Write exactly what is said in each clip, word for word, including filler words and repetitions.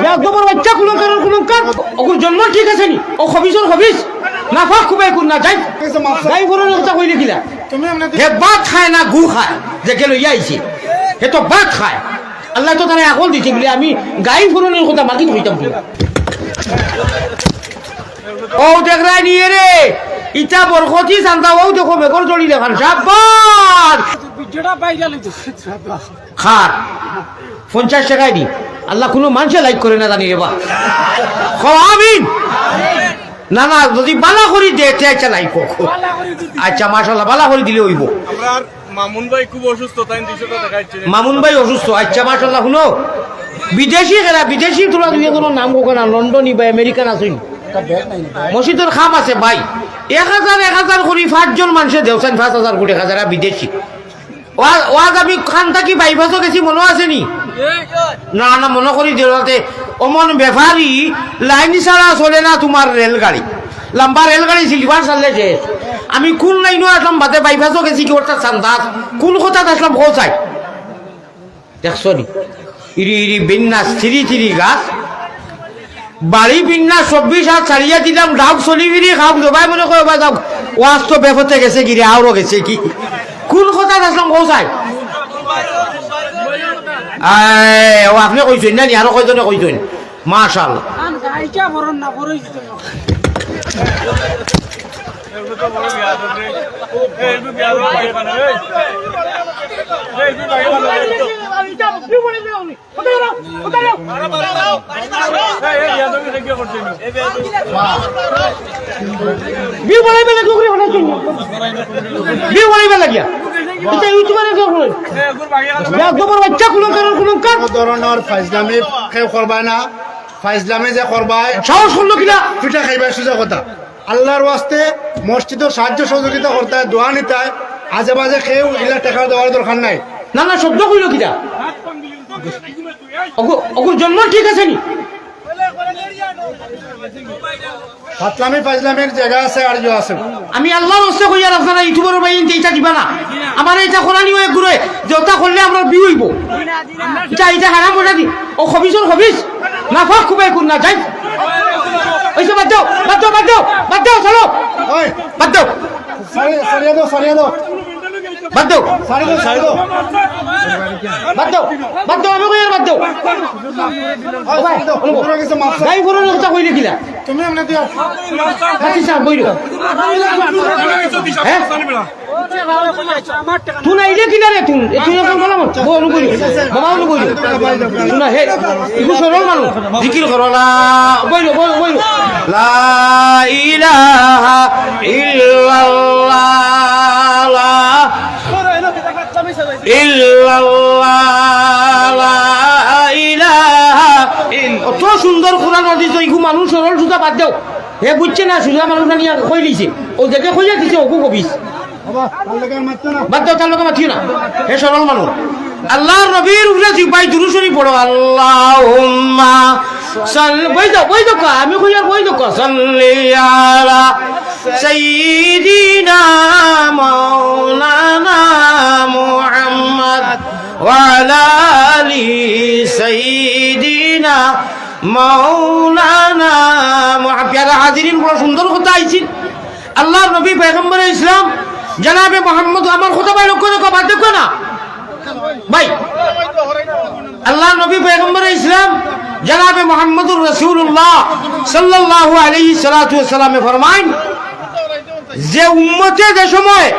বেয়াদবর বাইচ্চা কুলাঙ্গারর কুলাঙ্গার। অগুর জন্ম ঠিক আছে নি? অউ খবিছর খবিছ। নাপাক খুবাই কুন না যাই। যাই ফরনের কথা কইলে কিলা? হে ভাত খায় না, গু খায়। যে কে লইয়া আইছে। হে তো ভাত খায়। আল্লায় তো তারে আকল দিছে বুলি আমি গাই ফরনের কথা মাতিত কইতাম কিলা? অউ দেখরায় নি রে। ইটা বরকতি চান্দা, অউ দেখো মেঘর জড়ি দেখান। শাবাশ। ভিডিওটা ভাইরাল অইতো। খার। পঞ্চাশ টেকায় দি। আল্লাহ, কুনু মানষে like করে না জানি রে বা। কও আমিন। না, না, যদি বালা করি দে, তে আচ্ছা like হোক। আচ্ছা, মাশাআল্লাহ, বালা করি দিলে অইবো। আমরার মামুন ভাই খুব অসুস্থ, তাইন দুইশো টেকা দেখাইছে। মামুন ভাই অসুস্থ, আচ্ছা, মাশাআল্লাহ, হুনো। বিদেশি কেরা, বিদেশি তোরা দুই একজনর নাম কও না, লন্ডনি বা আমেরিকান আছইন। মসজিদর কাম আছে ভাই। এক হাজার, এক হাজার করি পাঁচজন মানষে দেও চাইন, পাঁচ হাজার করি এক হাজার, আর বিদেশি। ওয়া-, ওয়াজ আমি খান থাকি বাইপাসও গেছি, মনো আছে নি? না, না, মনো করি দিলাতে, অমন ব্যাপারী, লাইন ছাড়া চলে না তুমার রেলগাড়ি। লম্বা রেলগাড়ি সিলভার সালে যে। আমি কুন লাইনো আসলাম, বাদে বাইপাসও গেছি কি অর্থাৎ সান্দাস। কুন কথাত আসলাম, কও চাই। দেখছো নি? ইরি ইরি বিন্যাস, থিরি থিরি গাছ। বাড়ি বিন্যাস চব্বিশ হাত ছাড়িয়া দিলাম, ডাউক চলি ফিরি খাউক, জবাই মনে কয়, "ওবা যাউক, ওয়াজ তো বেপথে গেছে কি রে, আওরও গেছে কি?" কুন কথাত আসলাম, কও চাই? আয়, অউ আপনে কইছইন না নি, আরো কয়জনে কইছইন। মাশাআল্লাহ। ভিউ বাড়াইবার লাগি ওগুলো বানাইছেন। ভিউ বাড়াইবার লাগিয়া। এটা ইউটিউবারে কেউ করে। বেয়াদবর বাইচ্চা কুলাঙ্গারর কুলাঙ্গার। কোনো ধরনের ফাইজলামি কেউ করবায় না। ফাইজলামি যে করবায়, সাহস করলো কিনা? পিঠা খাইবায়, সোজা কথা। আল্লাহর ওয়াস্তে মসজিদর সাহায্য সহযোগিতা করতায়, দোয়া নিতায়, আজে বাজে কেউ ইলা টেকা দেওয়ার দরকার নাই। না, না, শব্দ কইলো কিতা? অগু-, অগুর জন্ম ঠিক আছে নি? ফাতলামি ফাইজলামির জাগা আছে, আর ইয়ে আছে। আমি আল্লাহর ওয়াস্তে কইয়ার, আপনারা ইউটিউবর ভাই ইনতে ইটা দিবা না। আমারে ইটা করানি অয় এক গুরে, যে ওটা করলে আমরা ভিউ অইবো। ইটা, ইটা হারাম ওটা দি। অউ খবিছর খবিছ। নাপাক খুবাই কুন না যাই। অইছে, বাদ দেও, বাদ দেও, বাদ দেও, বাদ দেও, চলো। ওই। বাদ দেও। সারিয়া, সারিয়া দেও, সারিয়া দেও। বাদ দেও। সারিয়া দেও, সারিয়া দেও। বাদ দেও, বাদ দেও, আমি কইয়ার বাদ দেও। ওই, ভাই, সারিয়া দেও। অনুভব। ওরা কিছু মাফ চাই। গাই ফরনের কথা কইলে কিলা? তুমি এমনি দিয়া। হাতি সাহেব, বইল। হ্যাঁ? তুই না ইলে কিলা রে তুই? এ তুই এখন বলা মত। বউ অনু বইল। বাবা অনু বইল। তুই না হে, ইগু সরল মানুষ। জিকির করো না। বইল, বইল, বইল। লা ইলাহা ইল্লাল্লাহ, লা ইল্লাল্লাহ, লা ইলাহা ইল-, অত সুন্দর কোরআন হাদিস, ইগু মানুষ সরল সুজা বাদ দেও। হে বুঝছে না, সুজা মানুষ আনিয়া কই দিছে। অউ যেকে কইয়া দিছে, অগু কবিস। বাবা, তার লগে আর মাততো না। বাদ দেও, তার লগে মাতিও না। হে সরল মানুষ। আল্লাহর নবীর উপরে সিপাই দুরূদ শরীফ পড়ো। আল্লাহুম্মা সাল-, বই দাও, বই দাও কা, আমি কইয়ার বই দাও কা। সাল্লি আলা সাইয়্যিদিনা মাওলানা মুহাম্মদ ওয়া আলা আলি সাইয়্যিদিনা মাওলানা মুহা-, প্যারা হাজিরিন, বড় সুন্দর কথা আইছিল। আল্লাহর নবী পয়গম্বরে ইসলাম জনাবে মোহাম্মদ, আমার কথা ভাই লক্ষ্য রাখো, বাদ দেখো না ভাই। আল্লাহর নবী পয়গম্বরে ইসলাম জনাবে মোহাম্মদুর রাসূলুল্লাহ সাল্লাল্লাহু আলাইহি সালাতু ওয়াসাল্লামে ফরমাইন যে উম্মতে যে সময়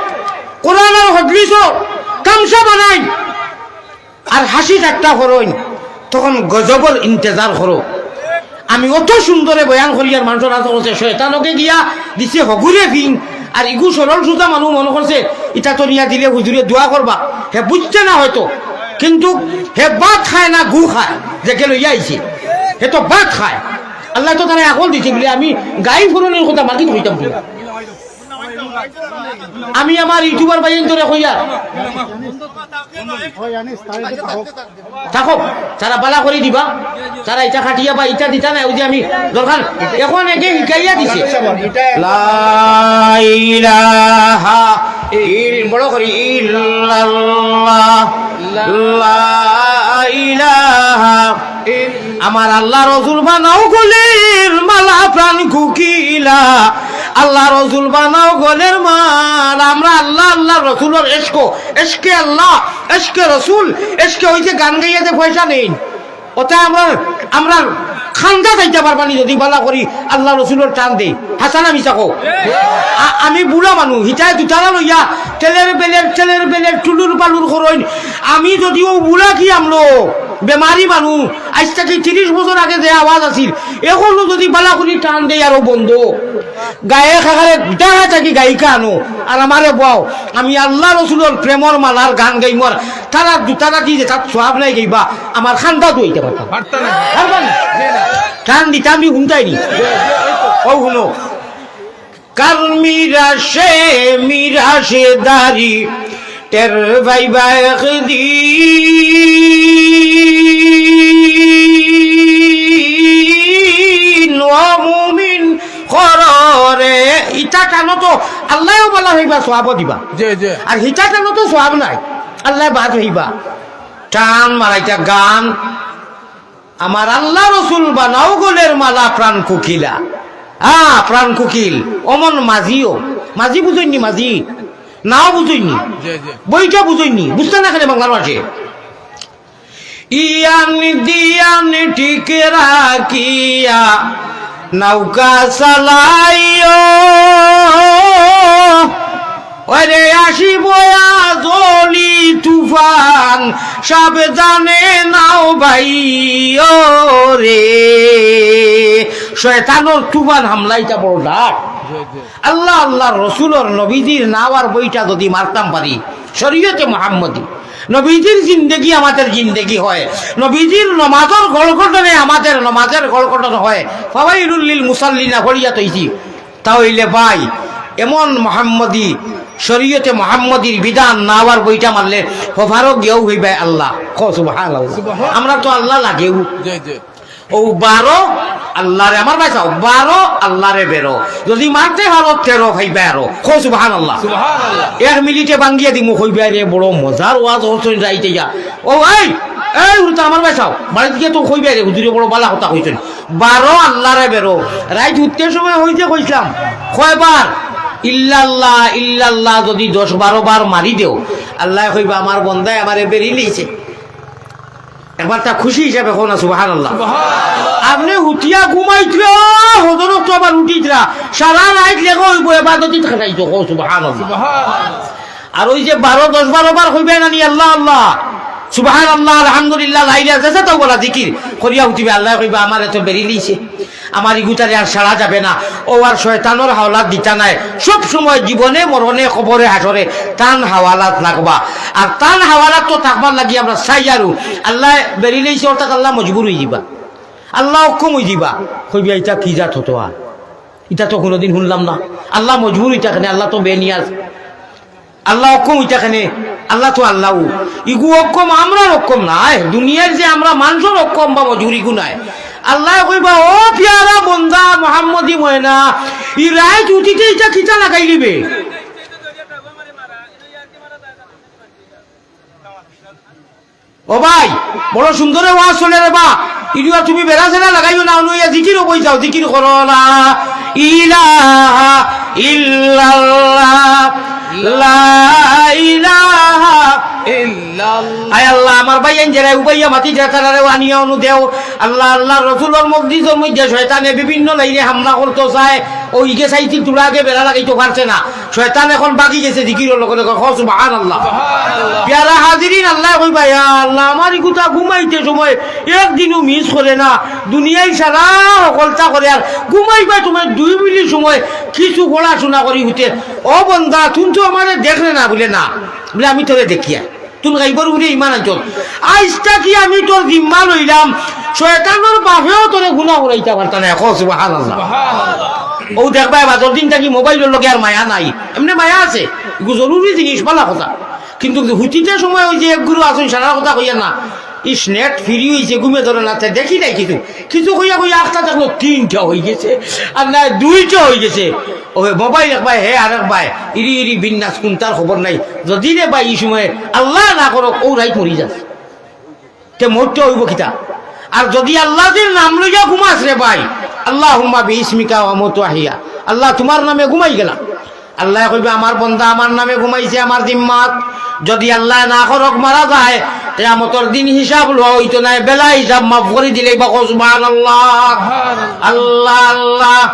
কোরআন আর হাদিসও তামশা বানাইন, আর হাসি ঠাট্টা করইন, তখন গজবর ইন্তেজার করো। আমি অত সুন্দরে বয়ান করিয়ার মানষর আতো করছে, শয়তানকে গিয়া দিছে হগুরে ফিং, আর ইগু সরল সুজা মানুষ মনে করছে, ইটা তো নিয়া দিলে হুজুরে দোয়া করবা। হে বুঝছে না হয়তো, কিন্তু হে ভাত খায় না, গু খায়, যেকে লইয়া আইছে। হে তো ভাত খায়। আল্লায় তো তারে আকল দিছে বুলি আমি গাই ফরনের কথা মাতিত কইতাম কিলা? আমি আমার ইউটিউবার ভাইয়াইন্তরে কইয়ার। থাকো, তারা বালা করি দিবা, তারা ইটা কাটিয়া বা ইটা দিতা না, অউ যে আমি দরকার, এখন একে হিকাইয়া দিছে। লা ইলাহা ইল-, বড় করি ইল্লাল্লাহ, লা ইলাহা ইল- আমার আল্লাহ রসুল বানাও গলের মালা প্রাণ কুকিলা, আল্লাহ রসুল বানাও গলের মালা। আমরা আল্লাহ, আল্লাহ রসুলর এশক, এশকে আল্লাহ, এশকে রসুল, এশকে অইছে গান গাইয়া যে পয়সা নেই। অতা আমরা, আমরা খান্দা যাইতা পারবানি যদি বালা করি আল্লাহ রসুলর টান দেই। হাছা না মিছা কও? আ-, আমি বুড়া মানুষ, হিতায় দুতারা লইয়া তেলের বেলের, তেলের বেলের টুলুর পালুর করইন। আমি যদিও বুড়া কি আমলো, বেমারি মানুষ, আইজ থাকি তিরিশ বছর আগে যে আওয়াজ আছিল, এখনো যদি বালা করি টান দেই আরো বন্ধ। গায়ে খাখারে ডাহা থাকি গায়িকা আনো, আর আমারে বও, আমি আল্লাহ রসুলর প্রেমর মালার গান গাইমু আর তারা দুতারা দি যে তার সওয়াব নাই গাইবা, আমার খান্দা দুইতে পারতাম। পারতাম না। পারবা না? জি না। টান দিতাম নি হুনতাই নি। জি, জি, ওই তো। ও হুনো। কার মিরাশে মিরাশে দারি টের পাইবা একদিন, ও মুমিন, কররে। ইটা টানো তো আল্লায়ও বালা পাইবা, সওয়াবও দিবা। জি, জি। আর হিটা টানো তো সওয়াব নাই, আল্লায় বাদ পাইবা। টান মারাইতা গান, আমার আল্লাহ রসুল বানাও গলের মালা প্রাণ কুকিলা। হ্যাঁ, প্রাণ কুকিল, অমন মাঝিও। মাঝি বুঝইননি, মাঝি? নাও বুঝইননি? জি, জি। বইটা বুঝইননি, বুঝতা না কেনে বাংলার মাঝে? ইয়ান দিয়ান ঠিক রাখিয়া নৌকা চালাইও। ওরে আসিবো আজলি তুফান, সাবধানে নাও ভাইও রে। শয়তানর তুফান হামলা ইটা বড় ডাক। জি, জি। আল্লাহ, আল্লাহর রসুলর, নবীজির নাওয়ার বইটা যদি মারতাম পারি, শরীয়তে মোহাম্মদী, নবীজির জিন্দেগি আমাদের জিন্দেগি হয়, নবীজির নমাজর গড়গঠনে আমাদের নমাজের গড়গঠন হয়, ফাওয়াইলুল লিল মুসাল্লিনা পড়িয়া তৈছি, তা অইলে ভাই, এমন মোহাম্মদী, শরীয়তে মোহাম্মদীর বিধান নাওয়ার বইটা মারলে হফারো গিয়াও হইবায় আল্লাহ। কও সুবহানাল্লাহ। সুবহান। আমরা তো আল্লাহ লাগেও। জি, জি। ও বারো আল্লাহরে, আমার ভাই সাহেব, বারো আল্লাহরে বেরো। যদি মারতে পারো, তেরো পাইবায় আরো। কও সুবহানাল্লাহ। সুবহানাল্লাহ। এক মিনিটে ভাঙ্গিয়া দিমু, কইবায় রে, বড় মজার ওয়াজ করছইন রাইতে গিয়া। ও এই, এই উল্টা আমার ভাই সাহেব, বাড়িত গিয়া তো কইবায় রে, হুজুরে বড় বালা কথা কইছইন। বারো আল্লাহরে বেরো। রাইত উঠতে সময় অইছে কইছলাম, কয়বার? ইল্লাল্লাহ, ইল্লাল্লাহ যদি দশ বারো বার মারি দেও, আল্লায় কইবা, "আমার বন্দায় আমারে বেরি লইছে।" একবার তা খুশি হিসাবে কও না, সুবহানাল্লাহ। সুবহানাল্লাহ। আপনে হুতিয়া ঘুমাইতরা, হজরত তো আবার উঠিতরা, সারা রাইত লেখা অইবো, এবাদতিত খাটাইছো, কও সুবহানাল্লাহ। সুবহানাল্লাহ। আর ওই যে বারো, দশ বারো বার কইবায় না নি, "আল্লাহ, আল্লাহ, সুবহানাল্লাহ, আলহামদুলিল্লাহ, লা ইলাহা", যেছে তাও বলা জিকির করিয়া উঠিবায়, আল্লায় কইবা, "আমারে তো বেরি লইছে, আমার ইগুতারে আর ছাড়া যাবে না।" ও আর শয়তানর হাওলাত দিতা নায়, সব সময় জীবনে মরণে কবরে হাশরে তান হাওলাত লাগবা। আর তান হাওলাত তো থাকবার লাগি আমরা চাইয়ারু। আল্লায় বেরি লইছে অর্থাৎ আল্লাহ মজবুর অইযিবা, আল্লাহ অক্ষম অইযিবা। কইবা, "ইটা কি জাত হতো আর? ইটা তো কোনোদিন হুনলাম না।" আল্লাহ মজবুর অইতা কেনে, আল্লাহ তো বেনিয়াজ। আল্লাহ অক্ষম অইতা কেনে? আল্লাহ তো আল্লাহ। ইগু অক্ষম, আমরার অক্ষম নায়। দুনিয়ার যে আমরা মানষর অক্ষম বা মজুরি ইগু নায়। আল্লায় কইবা, "ও পিয়ারা বন্দা মোহাম্মদী ময়না, ই রাইত উঠিতে ইটা কিতা লাগাইলিবে?" ও ভাই, বড় সুন্দরে ওয়াজ চলে রে বা। ইগুয়া তুমি বেড়া-চেড়া লাগাইও না, অনুইয়া জিকিরো বই যাও, জিকির করো, লা ইলাহা ইল্লাল্লাহ, লা ইলাহা ইল্লাল্লাহ। আয় আল্লাহ, আমার ভাইয়াইন যেরা উবাইয়া মাতিতরা, তারারেও আনিয়া অনু দেও। আল্লাহ, আল্লাহর রসুলর মজলিসর মধ্যে শয়তানে বিভিন্ন লাইনে হামলা করতো চায়, ওইগে চাইতে তুড়াগে বেড়া লাগাইতো পারছে না। শয়তান এখন বাগি গেছে জিকিরর লগে লগে, কও সুবহানাল্লাহ। সুবহানাল্লাহ। পিয়ারা হাজিরিন, আল্লায় কইবা, "ইয়া আল্লাহ, আমার ইগুতা ঘুমাইতে সময় একদিনও মিস করে না, দুনিয়ার সারা হকলতা করে, আর ঘুমাইবা তুমি দুই মিনিট সময় কিছু পড়াশুনা করি হুতে।" ও বন্দা, তুই তো আমারে দেখরে না, বুলে, "না।" বুলে, "আমি তোরে দেখিয়া।" তুই গাইবর উপরে ইমান আনছস। আইজ থাকি আমি তোর জিম্মা লইলাম, শয়তানর বাপেও তোরে গুনা করাইতা পারতা নায়। কও সুবহানাল্লাহ। সুবহানাল্লাহ। ও দেখবায়, বাদর দিন থাকি মোবাইলর লগে আর মায়া নাই। এমনে মায়া আছে, ইগু জরুরি জিনিস, বালা কথা। কিন্তু হুতিতে সময় ওই যে এক গুরু আছইন, সারা কথা কইয়া না, ইস, নেট ফ্রি অইছে, ঘুমে ধরে না, তে দেখি নাই কিছু। কিছু কইয়া কইয়া একটা দেখলো তিনটা অইগেছে, আর নায় দুইটা অইগেছে। ওই মোবাইল এক বায়, হে আরেক বায়, ইরি ইরি বিন্যাস, কুনটার খবর নাই। যদি রে বায়, ই সময় আল্লাহ না করউক, ও রাইত মরি যাস। তে মরতে অইবো কিতা? আর যদি আল্লাহজির নাম লইয়া ঘুমাস রে ভাই, আল্লাহুম্মা বিইসমিকা আমুতু ওয়া আহইয়া, আল্লাহ তুমার নামে ঘুমাই গেলাম। আল্লায় কইবা, "আমার বন্দা আমার নামে ঘুমাইছে আমার জিম্মাত।" যদি আল্লায় না করউক মারা যায়, কিয়ামতর দিন হিসাব লওয়া অইতো নায়, বেলা হিসাব মাফ করি দিলাইবা। কও সুবহানাল্লাহ। আল্লাহ, আল্লাহ,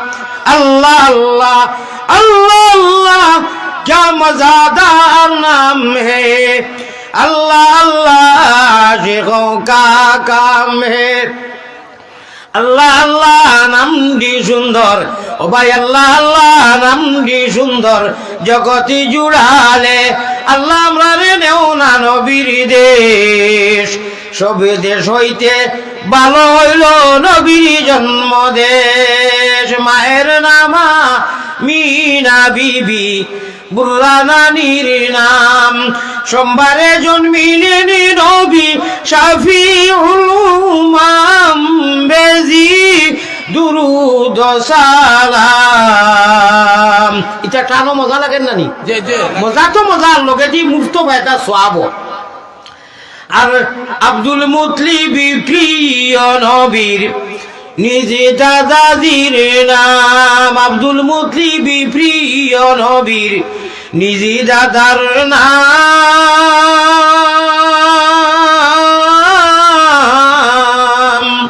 আল্লাহ, আল্লাহ, আল্লাহ, আল্লাহ, क्या मज़ेदार नाम है। আল্লাহ, আল্লাহ, আশিকোঁ কা কাম হে। আল্লাহ, আল্লাহ, নামটি সুন্দর। ও ভাই, আল্লাহ, আল্লাহ, নামটি সুন্দর। জগতি জুড়ালে আল্লাহ আমরারে নেও না নবীর দেশ। সব দেশ হইতে ভালো হইল নবীর জন্ম দেশ। মায়ের নাম আমিনা বিবি, বুররা নানির নাম। সোমবারে জন্মিলেন নবী শাফিউল উমাম, বেশি দুরুদ সালাম। ইটা টানো মজা লাগের না নি? জি, জি। মজা তো মজা, লগেদি মুফত ফায়দা সওয়াবও। আর আব্দুল মুতলিব প্রিয় নবীর নিজ দাদাজির নাম, আব্দুল মুতলিব প্রিয় নবীর নিজ দাদার নাম।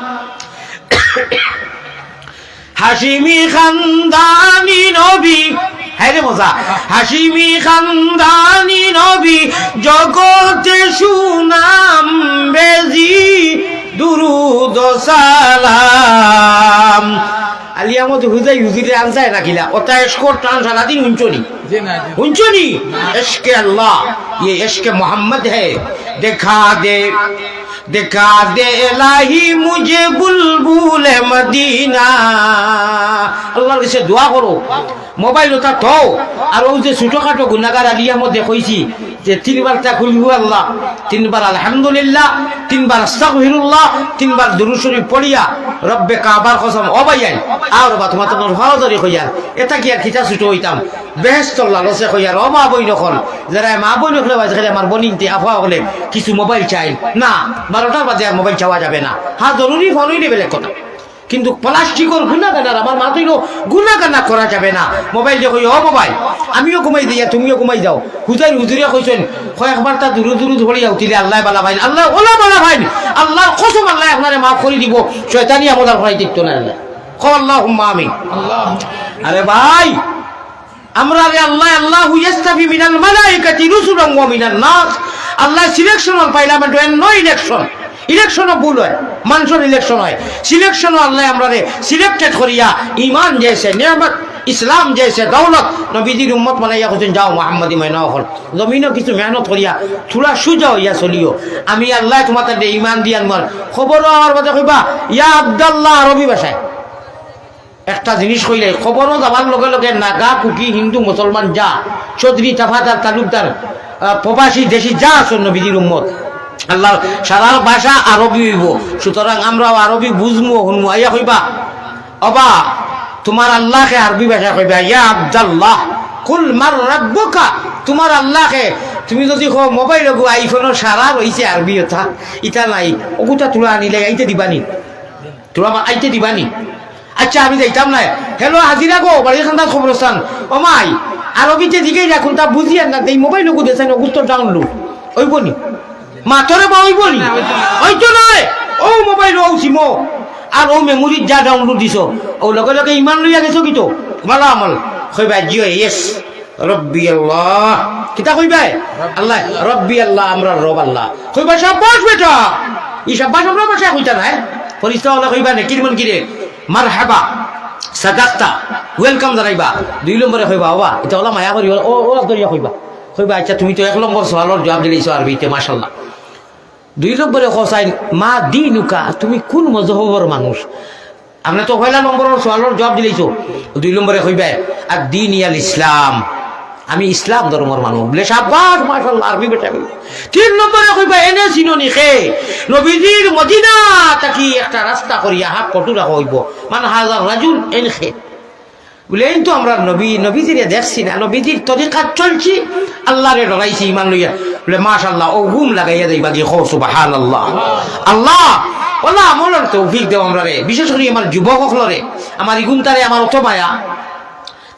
হাশিমি খানদানি নবী, হায় রে মজা, হাশিমি খানদানি নবী, জগতে সুনাম বেশি দুরুদ সালাম। আলী আহমদ হুজাই হুজুরে আনসায় রাখিলা, ওটা এশকর টান সারাদিন হুনছো নি? জি না, জি। হুনছো নি? এশকে আল্লাহ, ইয়ে এশকে মোহাম্মদ হে, দেখা দে, দেখা দে এলাহি মুঝে বুলবুল মদিনা। আল্লাহর কাছে দোয়া করো, মোবাইল ওটা থও। আর ওই যে ছোটখাটো গুনাগার আলী আহমদে কইছি যে তিনবার তাকুল হু আল্লাহ, তিনবার আলহামদুলিল্লাহ, তিনবার আস্তাগফিরুল্লাহ, তিনবার দুরূদ শরীফ পড়িয়া রব্বে কাবার কসম, ও ভাইয়াইন, আর বা তোমার তোমার ফরজরি কইয়ার, এটা কি আর কিতা ছোট হইতাম? বেহেস্তর লালসে কইয়ার, ও মা বইন অকল, যারা মা বইন অকলে বাজে খেলে আমার বনিনতে আফা অকলে কিছু মোবাইল চাই না, বারোটার বাদে আর মোবাইল চাওয়া যাবে না। হ্যাঁ, জরুরি ফোন হইলে বেলেগ কথা, কিন্তু প্লাস্টিকর গুনাগানার আমার মাত অইলো গুনাগানা করা যাবে না। মোবাইল যে কই, "ও মোবাইল, আমিও ঘুমাই দিয়া তুমিও ঘুমাই যাও।" হুজাইর হুজুরে কইছেন, "কয়েকবার তা দুরুদ দুরুদ পড়িয়া উঠিলে আল্লাহ বালা পাইন, আল্লাহ ওলা বালা পাইন, আল্লাহর কসম আল্লাহ আপনারে মাফ করি দিব, শয়তানি আমল আর করাই দিত না আল্লাহ।" কও আল্লাহুম্মা আমিন। আরে ভাই, আমরারে আল্লাহ, আল্লাহু ইয়াস্তাফি মিনাল মালাইকাতি রুসুলান ওয়া মিনান নাস। আল্লাহ সিলেকশন অর পাইলাম, এটা no election। ইলেকশনও ভুল হয়, মানুষর ইলেকশন হয়। সিলেকশনও আল্লাহ আমরারে সিলেক্টেড করিয়া ইমান জেসে নেয়ামত, ইসলাম জেসে দৌলত, নবীজির উম্মত বানাইয়া কইছেন, "যাও মোহাম্মদী ময়না অকল, জমিনও কিছু মেহনত করিয়া থুড়া সুজা হইয়া চলিও।" আমি আল্লাহ তোমার তাদের ইমান দিয়ার মার খবরও আমার মাঝে কইবা, "ইয়া আব্দাল্লাহ" আরবি ভাষায়। একটা জিনিস কইলে, কবরও যাবার লগে লগে নাগা, কুকি, হিন্দু, মুসলমান যা, চৌধুরী, তাফাদার, তালুকদার, আহ, প্রবাসী, দেশি যা আছইন নবীজির উম্মত, আল্লাহর সারার ভাষা আরবি অইবো। সুতরাং আমরাও আরবি বুঝমু, হুনমু। আইয়া কইবা, "ওবা, তোমার আল্লাহকে" আরবি ভাষায় কইবা, "ইয়া আব্দাল্লাহ, কুল মান রাব্বুকা।" তোমার আল্লাহকে, তুমি যদি কও মোবাইল অগু আইফোনও সারা রইছে আরবি ওটা, ইটা নাই, অগুটা থুড়া আনিলে আইতে দিবানি? থুড়া আইতে দিবানি? আচ্ছা, আমি যাইতাম না। হ্যালো, হাজিরা গো, বাড়ির খান্দাত কবরস্থান। ও মাই, আরবিতে জিগাইরা কুনতা বুঝিয়ার না, এই মোবাইল অগু দেশাইন, অগুস্ত ডাউনলোড। অইবো নি? মাতরে বা অইবো নি? অইতো নায়। ও মোবাইল, ও সিমো, আর ও মেমোরিত যা ডাউনলোড দিছো, ও লগে লগে ইমান লইয়া গেছো কিতো? ভালা আমল। কইবা, "জি অয়, ইয়েস।" রব্বি আল্লাহ। কিতা কইবায়? আল্লাহ, রব্বি আল্লাহ, আমরার রব আল্লাহ। কইবা, "শাবাশ বেটা।" ই শাবাশ আমরার ভাষায় কইতা নায়। ফিরিস্তা অকলে কইবা, "নেকির মুনকিরে, মারহাবা, সাদাকতা, ওয়েলকাম জানাইবা।" দুই নম্বরে কইবা, "ওবা, ইতা অলা মায়া করি, ও, ও, ওলা ধরিয়া কইবা।" কইবা, "আচ্ছা, তুমি তো এক নম্বর সওয়ালর জবাব দিলাইছো আরবিতে, মাশাআল্লাহ।" দুই নম্বরে কও চাইন, "মা দিনুকা, তুমি কুন মজহবর মানুষ?" আপনে তো পয়লা নম্বরর সওয়ালর জবাব দিলাইছো। দুই নম্বরে কইবা, "আদ-দীনি আল ইসলাম, আমি ইসলাম ধর্মর মানুষ।" বুলে, "শাবাশ, মাশাআল্লাহ, আরবি বেটা।" তিন নম্বরে কইবা, "এনে চিনো নি খে? নবীজির মদিনা থাকি একটা রাস্তা করিয়া হাফ কটু রাখা অইবো। মান হাজার রাজুল এন খে?" বুলে, "এইন তো আমরার নবী, নবীজিরে দেখছি না, নবীজির তরিকাত চলছি, আল্লাহরে ডরাইছি ইমান লইয়া।" বুলে, "মাশাআল্লাহ, অউ ঘুম লাগাইয়া যাইবা গি, কও সুবহানাল্লাহ।" আল্লাহ, আল্লাহ আমলর তৌফিক দেও আমরারে, বিশেষ করি আমার যুবক অকলরে, আমার ইগুন্তারে আমার অত মায়া,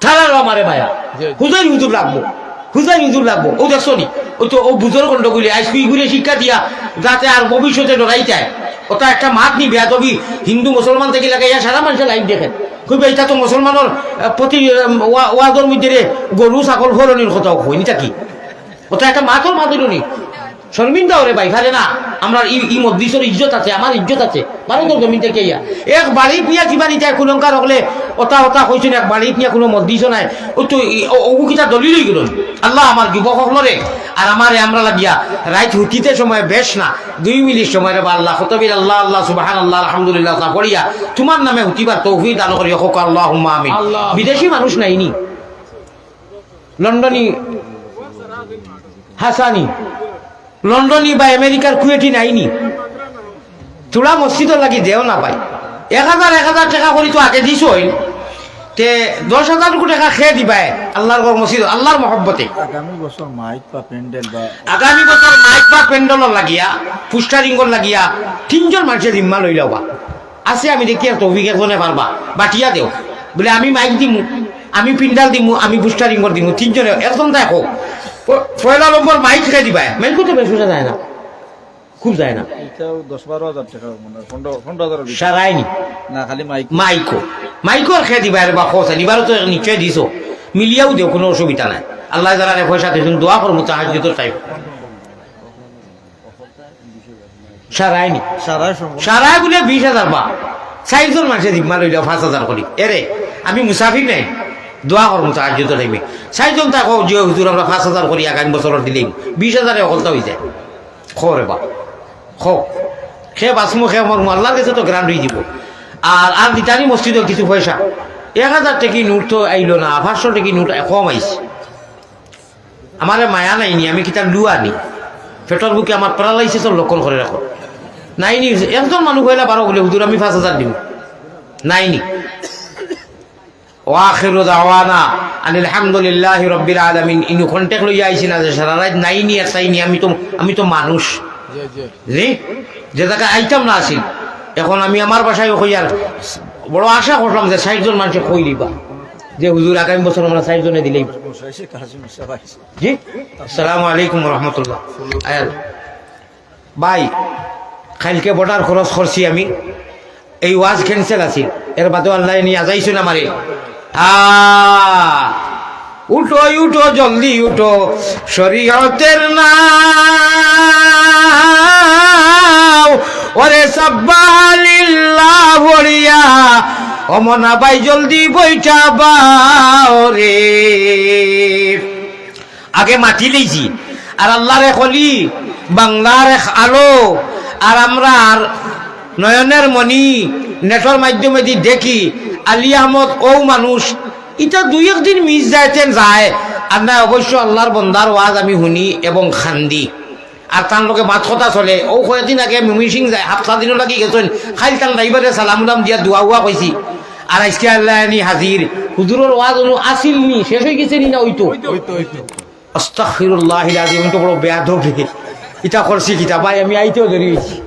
তারারও আমারে মায়া। জি, জি। হুজাইন হুজুর লাগবো, হুজাইন হুজুর লাগবো। ও দেখছো নি, ওই তো ও বুজুর্গ গণ্ডগুলি আইজ কুইগুরে শিক্ষা দিয়া, যাতে আর ভবিষ্যতে ডরাইতায়। ওটা একটা মাত নি বেয়াদবি, হিন্দু মুসলমান থাকি লাগাইয়া সারা মানষে live দেখের। কইবা, "ইটা তো মুসলমানর, আহ, প্রতি, আহ, ওয়া-, ওয়াজর মধ্যে রে গরু ছাগল হরনির কথাও কইন, ইটা কি?" ওটা একটা মাতর মাত অইলো নি। শর্মিন্দা অরে ভাই, পারে না। আমরার ই, ই মজলিসর ইজ্জত আছে, আমার ইজ্জত আছে। ভারতর জমিন থাকি আইয়া এক বাড়িত নিয়া কিবা নিতায় কুলঙ্কার অকলে, ওটা ওটা কইছইন, এক বাড়িত নিয়া কুনু মজলিসও নাই। ও তো ই, ও, ও কিতা দলিল অইগেলো? আল্লাহ আমার যুবক অকলরে আর আমারে আমরা লাগিয়া রাইত হুতিতে সময় বেশ না, দুই মিনিট সময় রে বা আল্লাহ, কতবির আল্লাহ, আল্লাহ, সুবহানাল্লাহ, আলহামদুলিল্লাহ, তা পড়িয়া তুমার নামে হুতিবার তৌফিক দান করিও, কউক্কা আল্লাহুম্মা আমিন। আল্লাহ। বিদেশি মানুষ নাইনি, লন্ডনি, হাসানি, লন্ডনি বা আমেরিকার কুয়েটি নাইনি। থুড়া মসজিদর লাগি দেও না ভাই, এক হাজার, এক হাজার টেকা করি তো আগে দিছইন, তে দশ হাজার টেকা কে দিবায় আল্লাহর ঘর মসজিদ, আল্লাহর মহব্বতে। আগামী বছর মাইক বা প্যান্ডেল বা আগামী বছর মাইক বা প্যান্ডেলর লাগিয়া, পোস্টারিংর লাগিয়া তিনজন মানষে জিম্মা লইলাও বা। আছে, আমি দেখি আর তৌফিক একজনে পারবা, বাটিয়া দেও। বলে, "আমি মাইক দিমু, আমি প্যান্ডেল দিমু, আমি পোস্টারিংর দিমু।" তিনজনে, একজন তাই হোক। প-, পয়লা নম্বর মাইক কে দিবায়? মাইকও তো বেশ পয়সা যায় না, খুব যায় না। ইটাও দশ বারো হাজার টেকা, মনে হয় পনেরো, পনেরো হাজার অইবো। সারাইনি। না, খালি মাইক। মাইকও, মাইকও আর কে দিবায় রে বা, খোঁজ আনিবারও তো নিশ্চয় দিছো। মিলিয়াও দেও, কুনু অসুবিধা নাই। আল্লাহ যারারে পয়সা দিছইন, দোয়া করমু তাহাজ্জুদর টাইম। সারাইনি। সারাই সম্ভব। সারাই বুলে বিশ হাজার বা। চাইরজন মানষে জিম্মা লইলাও পাঁচ হাজার করি। এরে, আমি মুসাফির নায়, দোয়া করমু তাহাজ্জুদর টাইমে। চাইরজন তাই কও যে, "হুজুর, আমরা পাঁচ হাজার করি আগামী বছরর দিলাইমু।" বিশ হাজারে হকলতা অইযায়। কও রে বা, কও। কে বাঁচমু, কে মরমু, আল্লাহর গেছে তো গ্রান্ট অইযিবো। আর, আর দিতানি মসজিদো কিছু পয়সা। এক হাজার টেকি নোট তো আইলো না, পাঁচশো টেকি নোট কম আইছে। আমারে মায়া নাইনি, আমি কিতা লুয়া নি? পেটর ভুকে আমার প্যারালাইসিসর লক্ষণ করি রাখো। নাইনি, একজন মানুষ কইলা বারো বুলে, "হুজুর, আমি পাঁচ হাজার দিমু।" নাইনি। ওয়া আখিরু দাওয়ানা আনিল হামদুলিল্লাহি রাব্বিল আলামিন। ইনো contact লইয়া আইছি না যে সারা রাইত নাইনি আর চাইনি, আমি তো, আমি তো মানুষ। জি, জি। জি, যে জাগায় আইতাম না আছিল। এখন আমি আমার বাসায় কইয়ার, বড় আশা করলাম যে ষাইট জন মানষে কই দিবা যে, "হুজুর, আগামী বছর আমরা ষাইট জনে দিলাইমু।" জি, আসসালামু আলাইকুম ওয়া রাহমাতুল্লাহ। আয়াল ভাই, কাইলকে বর্ডার cross করছি আমি, এই ওয়াজ cancel আছিল, এর বাদেও আল্লায় নি আজাইছইন আমারে। আ, উঠো, উঠো, জলদি উঠো, শরীয়তের নাও, ওরে সাব্বাহ লিল্লাহ পড়িয়া, ও মনা ভাই, জলদি বইঠা বাও রে। আগে মাতি লইছি। আর আল্লাহর এক অলি, বাংলার এক আলো, আর আমরার নয়নের মণি, নেটর মাধ্যমে দি দেখি, আলী আহমদ অউ মানুষ, ইতা দুই একদিন miss যাইতেন যায়, আর না অবশ্য আল্লাহর বন্দার ওয়াজ আমি হুনি এবং কান্দি। আর তান লগে মাত কথা চলে। অউ কয়েকদিন আগে ময়মনসিং যায়, হাপ্তা দিনর লাগি গেছইন, কাইল তান ড্রাইভাররে সালাম উলাম দিয়া দোয়া উয়া কইছি। আর আইজকে আল্লায় আনি হাজির, হুজুরর ওয়াজ অনো আছিল নি, শেষ অইগেছে নি না অইতো? অইতো, অইতো। আস্তাগফিরুল্লাহিল আযীম, আমি তো বড় বেয়াদব, ইতা করছি কিতা ভাই, আমি আইতেও দেরি অইছে।